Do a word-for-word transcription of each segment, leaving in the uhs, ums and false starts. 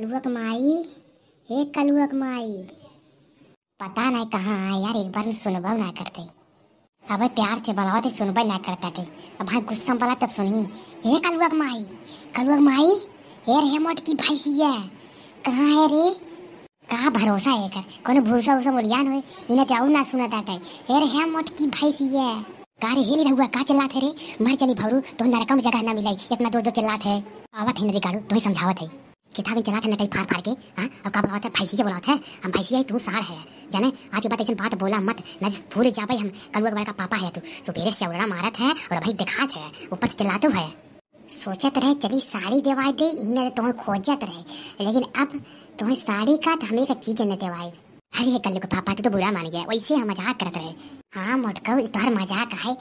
कलुआ के माई, हे कलुआ के माई। पता नहीं कहाँ आए यार, एक बार में सुनबो ना करते। अब प्यार से बुलावत है, सुनबे ना करता थे। अब हाँ, गुस्सा में बोला तब सुनी। हे कलुआ के माई, कलुआ के माई, हे रे मोटकी भैंसिया, कहाँ है रे? का भरोसा है एकर, कोनो भूसा उसा मुलियान होए, इन्हें तो आऊ ना सुना ताटे। हे रे मोटकी भैंसिया। का रे, हे निरहुआ, का चिल्लात है रे? मर जानी भौरू, तो नरकम जगह ना मिलाई, इतना जोर जोर चिल्लात है। आवत है नदी काढ़ू, तो ही समझावत है। किताब में चला था नटई फाड़ फाड़ के, हाँ? और का बुलावत है? भैंसिया बुलावत है। हम भैंसिया है, तू साढ़ है। जाने, आज के बाद ऐसन बात बोला मत, ना जिस भूल जाबे हम कलुआ के बड़का पापा है तू। सुबेरे से उड़ना मारत है और अभी दिखात है, ऊपर से चिल्लाते है। सोचत रहे चली साड़ी देवाई दे, इही ना तोहे खोजत रहे, लेकिन अब तोहे साड़ी का तो हम एक चीज न देवाई। अरे कल्लू के पापा, तू तो बुरा मान गया, वैसे हम मजाक करत रहे। हाँ मोटकऊ, ई तोहर मजाक है,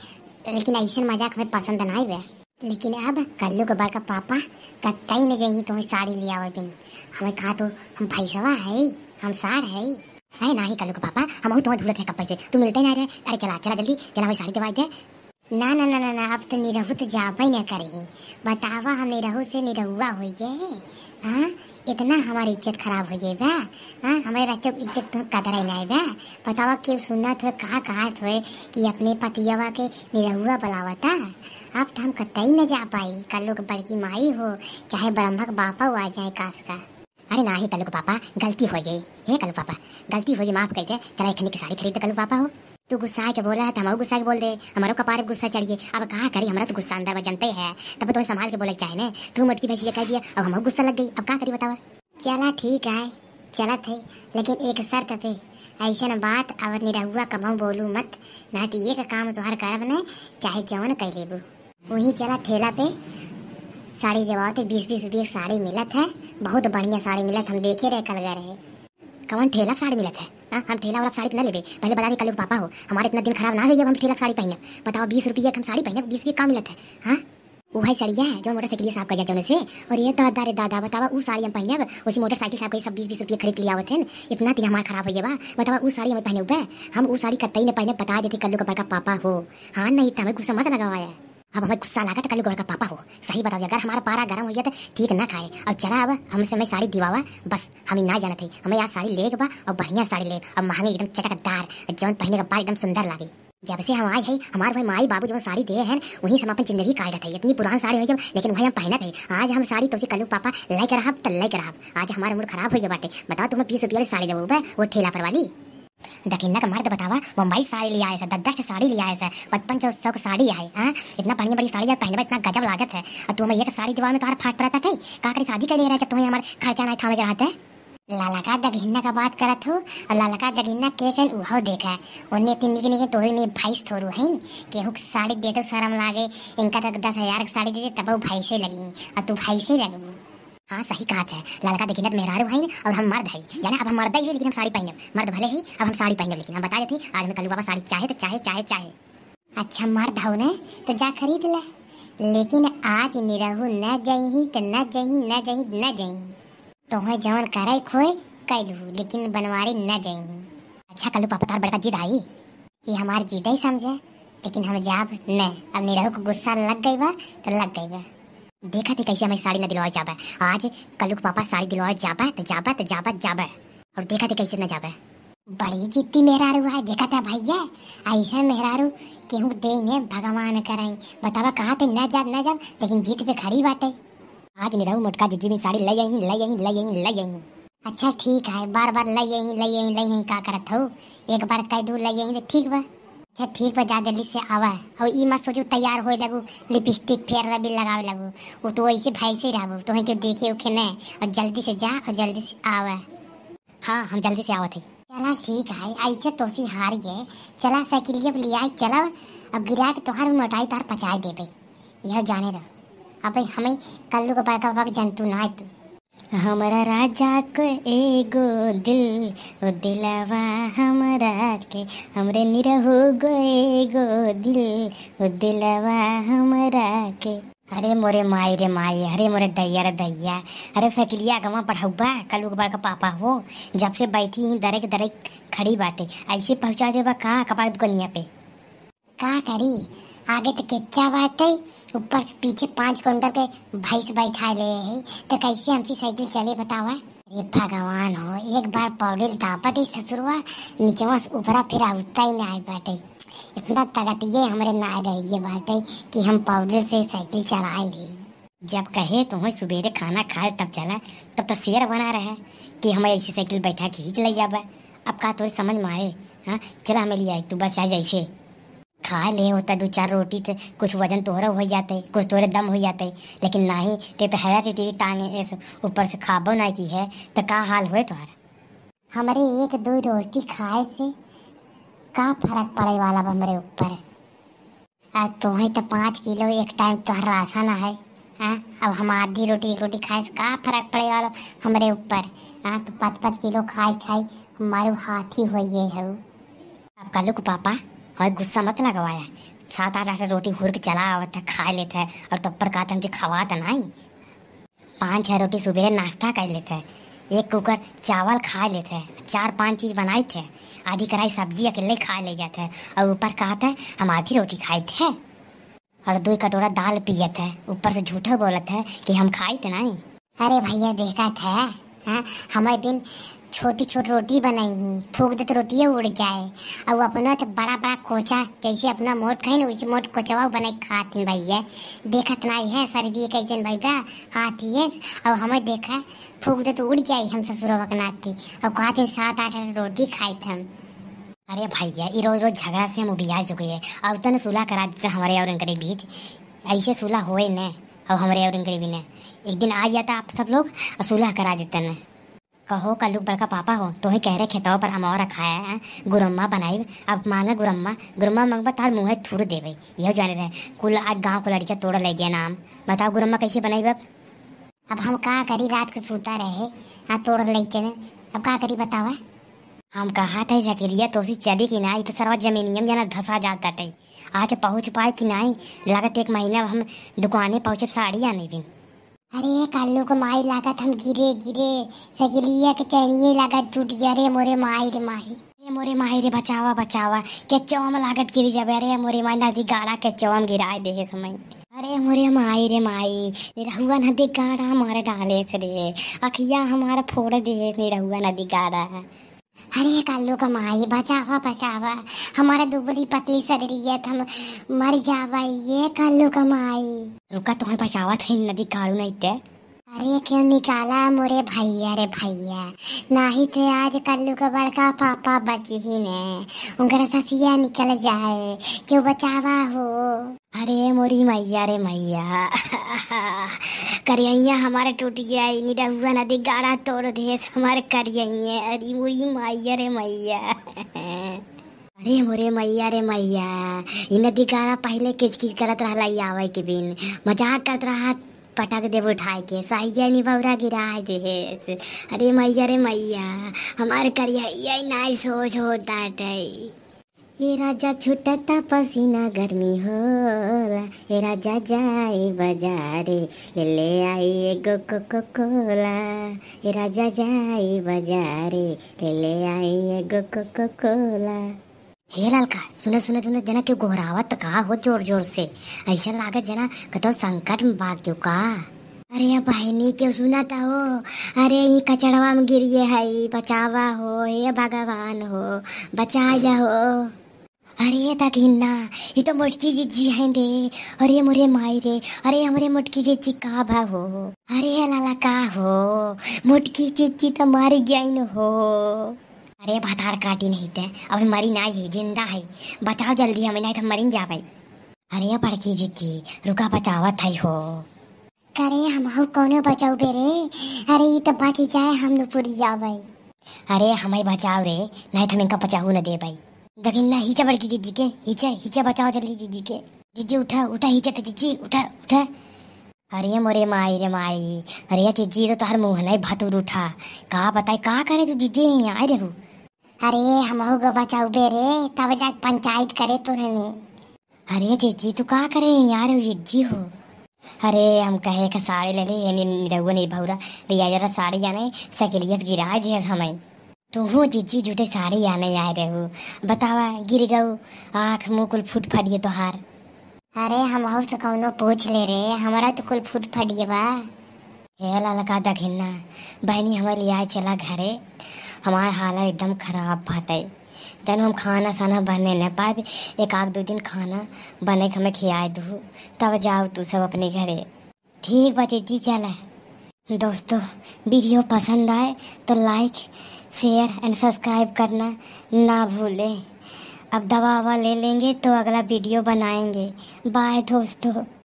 लेकिन ऐसन मजाक हमें पसंद ना आवे। लेकिन अब कल्लू के बड़का पापा कतई न जइही तोहे साड़ी लियावे बिन। हमें कहा तो हम भैंसवा है, हम साढ़ है। है नाही कल्लू के पापा, हम तोहे ढूंढत है कब से, तू मिलते ना रहे। अरे चला, चला जल्दी, चला हमें साड़ी देवाई दे। ना, ना, ना, ना, ना, अब तो निरहू तो जाबे न करही। बतावा, हम निरहू से निरहुआ होइ गए, हाँ? इतना हमार इज्जत खराब होइ गए बा, हाँ? हमारे रचो इज्जत तो कदर ही नहीं बा। बतावा, केहू सुनत होए, का कहत होए कि अपने पतियवा के निरहुआ बुलावता। अब तो हम कतई न जा पाई, कल्लू के बड़की माई हो, चाहे ब्रह्मा के बापा हो आ जाए कास का। अरे नाही कल्लू के पापा, गलती होइ गई। हे कल्लू पापा, गलती होइ गई, माफ कर दे। चला एक खनी के साड़ी खरीद दे कल्लू पापा हो। तू गुस्सा के बोला है तो हमहू गुस्सा के बोल दे, हमरो कपार पे गुस्सा चढ़िए। अब का करी, हमरा तो गुस्सा अंदर में जनते है, तब तो संभाल के बोले के चाहे ने। तू मोटकी भैंसिया कह दिया, अब हमहू गुस्सा लग गई, अब का करी बतावा। चला ठीक है, चलत है, लेकिन एक शर्त पे, ऐसन बात अब निरहुआ कबहू बोलू मत, ना तो एक काम तोहार करब ने, चाहे जवन कह लेबू। वहीं चला ठेला पे साड़ी देवावत है, बीस बीस रुपये की साड़ी मिलत है, बहुत बढ़िया साड़ी मिलत, हम देखे रहे, कल गए रहे। कौन ठेला पे साड़ी मिलत है? हाँ, हम ठेला वाला पे साड़ी ना लेबे, पहले बता दे कल्लू के पापा हो, हमारे इतना दिन खराब ना होइए, अब हम ठेला पे साड़ी पहने। बताओ, बीस रुपये की हम साड़ी पहने, बीस रुपये का मिलत है? हाँ, वो है सड़िया जो मोटरसाइकिल साफ कर जाते से। और ये दादा रे दादा, बतावा, ऊ साड़ी हम पहने, उसी मोटरसाइकिल साफ कर सब बीस बीस रुपये खरीद लिया आवत है। इतना दिन हमार खराब होइए बा, बतावा, ऊ साड़ी हम पहने बे, हम ऊ साड़ी कतई न पहने, बता देते कल्लू के बड़का पापा हो। हाँ, नहीं तो हमें गुस्सा मत लगावा है। अब हमें गुस्सा लागत कल्लू के बड़का पापा हो। सही बताओ, अगर हमारा पारा गरम होइए तो ठीक ना खाए। अब चला, अब हमसे हमें साड़ी दिवावा, बस हम ही ना जानत है, हमें आज साड़ी लेके बा और बढ़िया साड़ी ले, और महंगी एकदम चटकदार, जौन पहने के बाद एकदम सुंदर लागे। जब से हम आए हैं, हमारे भाई माई बाबू जौन साड़ी दिए हैं, वहीं से हम अपन जिंदगी काट रहे थे। इतनी पुरान साड़ी हो जब, लेकिन वही हम पहनत है। आज हम साड़ी तो से कल्लू पापा लेके रहब तो लेके रहब। आज हमारा मूड खराब हो गया बाटे। बताओ, तुम्हें बीस रुपया वाली साड़ी देबो बे, वो ठेला पर वाली। दखिन्ना का मर्द बतावा, बम्बई साड़ी लिया है, दस दस ठे साड़ी लिया है, पचपन सौ, सौ का साड़ी है, हाँ? इतना बढ़िया बढ़िया साड़ी यार पहनबा, इतना गजब लागत है। और तू हमें एक साड़ी दिवा में तोहार फाट पड़ता है, का करी, शादी कर ले रहा है जब तुम्हें हमारे खर्चा ना थामे के रहते। ललका दखिन्ना का बात करत हो, और ललका दखिन्ना कैसे उहो देखा, उन्हें इतनी निक निक तोहरी नहीं भैंस थोरू है, केहू के साड़ी दे तो शर्म लागे, इनका तो दस हजार की साड़ी दे दे तब वो भैंसे लगी, और तू भैंसे लगबू। हाँ, सही कहत है, ललका देखी ना तो मेहरारू है और हम मर्द है, जाना, अब हम मर्द ही है, लेकिन हम साड़ी पहनब, मर्द भले ही, अब हम साड़ी पहनब, लेकिन हम बता देते, आज हमें कल्लू बाबा साड़ी चाहे तो चाहे, चाहे, चाहे। अच्छा, मर्द हो ना, तो जा खरीद ले, लेकिन आज निरहू न जइही तो न जइही, न जइही, न जइही। तोहे जवन करे खोए, कैलू, लेकिन बनवारी न जइही। अच्छा, कल्लू पापा, तार बड़का जिद आई। ये हमार जिद ही समझे, लेकिन हम जाब न। अब निरहू को गुस्सा लग गई बा, तो लग गई बा। देखा थे कैसे हमें साड़ी न दिलवाए जाबे। आज कल्लू के पापा साड़ी दिलवाए जाबे, तो जाबे, तो जाबे, जाबे। और देखा थे कैसे न जाबे। बड़ी जिद्दी मेहरारू है, देखा था भैया, ऐसा मेहरारू केहू दे ने भगवान कराई। बतावा, कहा थे न जाब, न जाब, लेकिन जिद पे खड़ी बाटे। आज निरहू मोटका जिज्जी भी साड़ी ले आई, ले आई, ले आई, ले आई। अच्छा ठीक है, बार बार ले आई, ले आई, ले आई का करत हो? एक बार कह दू ले आई तो ठीक बा। अच्छा ठीक बा, जा जल्दी से आवा। और ई मत सोचू तैयार होए लगू, लिपस्टिक फेयर लवली लगावे लगू, वो तो ऐसे भैंसे रहबू, तोहे क्यों देखे उखे न। और जल्दी से जा और जल्दी से आवा। हाँ, हम जल्दी से आवत है। चला ठीक है, ऐसे तो सी हार गए। चला साइकिलिया पे लियाई चला, अब गिरा के तोहार मोटाई तार पचाए देबे। यह जाने रहो, अब हमें कल्लू के बड़का बाबा के जनतू ना है तू। हमरा राजा को एगो दिल, ओ दिलवा हमरा के, हमरे निरहू गो एगो दिल, ओ दिलवा हमरा के। अरे मोरे माई रे माई, अरे मोरे दैया रे दैया, अरे फैकिलिया गवा पढ़ौबा, कल्लू के बड़का पापा हो, जब से बैठी ही दरक दरक खड़ी बाटे, ऐसे पहुँचा देबा का कपड़ा दुकनिया पे? का करी, आगे तो केच्चा बाटे, ऊपर से पीछे पाँच कुंटल के भैंस बैठा ले है, तो कैसे हमसे साइकिल चले बतावा? अरे भगवान हो, एक बार पौड़िल दाबत ही ससुरवा, नीचवा से ऊपरा फिर आवता ही ना आए बाटे। इतना ताकत ये हमरे ना रहिए बाटे कि हम पौड़िल से साइकिल चलाए ले। जब कहे तुम्हें सुबेरे खाना खाए तब चला, तब तो शेर बना रहे कि हमें ऐसी साइकिल बैठा के खींच ले जाबे। अब का तोरे समझ में आए? हाँ, चला हमें ले आई तू, बस आ जैसे। खा ले होता दो चार रोटी, ते कुछ वजन तोहरा हो जाते, कुछ तोरे दम हो जाते, लेकिन नाही, ते तो हैरा टिटरी टांगे एस ऊपर से खाबो ना की है, तो का हाल होए तोहरा? हमरे एक दो रोटी खाए से का फर्क पड़े वाला बा हमरे ऊपर? आ तोहे तो पाँच किलो एक टाइम तोहर राशन है, हाँ? अब हम आधी रोटी एक रोटी खाए से का फर्क पड़े वाला हमरे ऊपर? हाँ, तो पाँच पाँच किलो खाए खाए हमारे हाथी हो गए हो। अब कल्लू के पापा, हमें गुस्सा मत लगवाया। सात आठ आठ रोटी हुर के चला आवत है, खा लेत है, और तब पर कहत हमके खवात नहीं। पाँच छह रोटी सुबेरे नाश्ता कर लेत है, एक कुकर चावल खा लेत है, चार पाँच चीज बनाइत है, आधी कढ़ाई सब्जी अकेले खा ले जात है, और ऊपर कहत है हम आधी रोटी खाइत है, और दो कटोरा दाल पियत है, ऊपर से झूठा बोलत है कि हम खाइत नहीं। अरे भैया, देखत है, हाँ, हमारे बिन छोटी छोट रोटी बनाई ही, फूक दे तो रोटिये उड़ जाए। और अपना तो बड़ा बड़ा कोचा, जैसे अपना मोट कहे ना, वैसे मोट कोचवा बनाई खात ही भैया। देखत नाई है सर जी कैसन भाई बा, खाती है। और हमें देखा, फूक दे तो उड़ जाए हम ससुरवा के नाती। और खात ही सात आठ आठ रोटी खाइत हम। अरे भैया, ये रोज रोज झगड़ा से हम उबिया चुके हैं। अब तो न सुलह करा देते हमारे और इनके बीच, ऐसे सुलह होए न। अब हमारे और इनके भी न, एक दिन आ जाता आप सब लोग और सुलह करा देते न। कहो कल्लू बड़का पापा हो, तोहे कह रहे खेतवा पर अमवा रखाया है, गुरम्मा बनाइब। अब मांगा गुरम्मा, गुरम्मा मंगबा तार मुँहे थूर देबे, यह जाने रहे। कुल आज गाँव को लड़कियाँ तोड़ ले गया नाम। बताओ गुरम्मा कैसे बनाइब अब? अब हम का करी, रात के सूता रहे, हाँ तोड़ ले चले, अब का करी बतावा? हम कहा था सकलिया तोसी चली कि नाई, तो सरवा जमीनियम जना धसा जात बाटे। आज पहुँच पाए कि नाई, लागत एक महीना हम दुकाने पहुँचब साड़ी आने बिन। अरे कालू को माई, लागत हम गिरे गिरे, सगलिया के चैनिये लागत टूट गया। रे मोरे माई रे माई, रे मोरे माई रे, बचावा बचावा, के चौम लागत गिर जाबे। अरे मोरे माई, नदी गाड़ा के चौम गिराए दे हे समय। अरे मोरे माई रे माई, निरहुआ नदी गाड़ा मार डाले से रे, अखिया हमारा फोड़ दे हे निरहुआ नदी गाड़ा। अरे कालू का माई, बचावा बचावा, हमारा दुबली पतली शरीरियत, हम मर जावा ये कालू का माई। रुका, तुम्हें बचावा था नदी गाड़ू नहीं ते। अरे क्यों निकाला मोरे भैया रे भैया, नाही ते आज कालू का बड़का पापा बची ही ने, उनकर ससिया निकल जाए, क्यों बचावा हो। अरे मोरी मैया रे मैया, करियैया हमारे टूट गया, ई निरहुआ नदी गाड़ा तोड़ देस हमारे करियैया। अरे मोरी मैया रे मैया, अरे मोरे मैया रे मैया, ई नदी गाड़ा पहिले किचकिच करत रहला, ई आवे के बिन मजाक करत रहा, पटक देब उठाए के, सहिया निभौरा गिराए देस। अरे मैया रे मैया, हमारे करियैया नाई सोझ होत बाटे। ए राजा छूटता पसीना गर्मी होला, ए राजा जाई बजारे, ले ले आई एगो कोको कोला, ए राजा जाई बजारे, ले ले आई एगो कोको कोला। हे ललका, सुने सुने सुने, जना क्यों गोहरावत का हो जोर जोर से, ऐसा लागत जना कतौ संकट में बाग क्यों का। अरे बहिनी, क्यों सुनत हो? अरे ई कचड़वा में गिरिए है, बचावा हो, हे भगवान हो, बचाया हो। अरे दगिन्ना, ई तो मोटकी जिज्जी हैं दे। अरे मोरे माई रे, अरे हमरे मोटकी जिज्जी का भा हो? अरे लाला का हो, मोटकी जिज्जी तो मर गईन हो। अरे भतार काटी नहीं ते, अभी मरी ना है, जिंदा है, बचाओ जल्दी हमें, नहीं तो मरिन जाबे। अरे बड़की जिज्जी, रुका बचावत है हो। करे हमहू कौनो बचाऊ बे रे, अरे ई तो बची जाए हम नुपुरी जाबे। अरे हमें बचाओ रे, नहीं तो हम इनका बचाऊ न देबे। दगिन्ना हिचा बड़की जिज्जी के, हिचा, हिचा बचाओ जल्दी जिज्जी के। जिज्जी उठा, उठा हिचा तो जिज्जी, उठा, उठा। अरे मोरे माई रे माई, अरे जिज्जी तो तोहर मुँह नहीं भतुर उठा। का बताई का करे तू जिज्जी यहाँ आए रहू। अरे हमहू को बचाऊ बे रे, तब जाके पंचायत करे तोहने। अरे जिज्जी, तू का करे यार, जिज्जी हो? अरे, हम कहे के साड़ी ले ली, ये नि-, निरहुआ नहीं भौरा, लिया जरा साड़ी आने, सकेलियत गिरा दिया हमें। तू हो जिज्जी, झूठे साड़ी आने आए रहू, बतावा, गिर गऊ, आँख मुँह कुल फूट फाटिए तोहार। अरे, हमहू से कौनो पूछ ले रे, हमरा तो कुल फुट फट गवा। हे ललका दखिन्हा, बहिनी हमें लियाए चला घरे, हमार हालत एकदम खराब बाटे। जन हम खाना साना बने न पाए, एक आध दो दिन खाना बने के हमें खियाए दू, तब जाओ तू सब अपने घरे। ठीक बा जीजी, चला। दोस्तों, वीडियो पसंद आए तो like, share and subscribe करना ना भूलें। अब दवा ववा ले लेंगे तो अगला वीडियो बनाएंगे। बाय दोस्तों।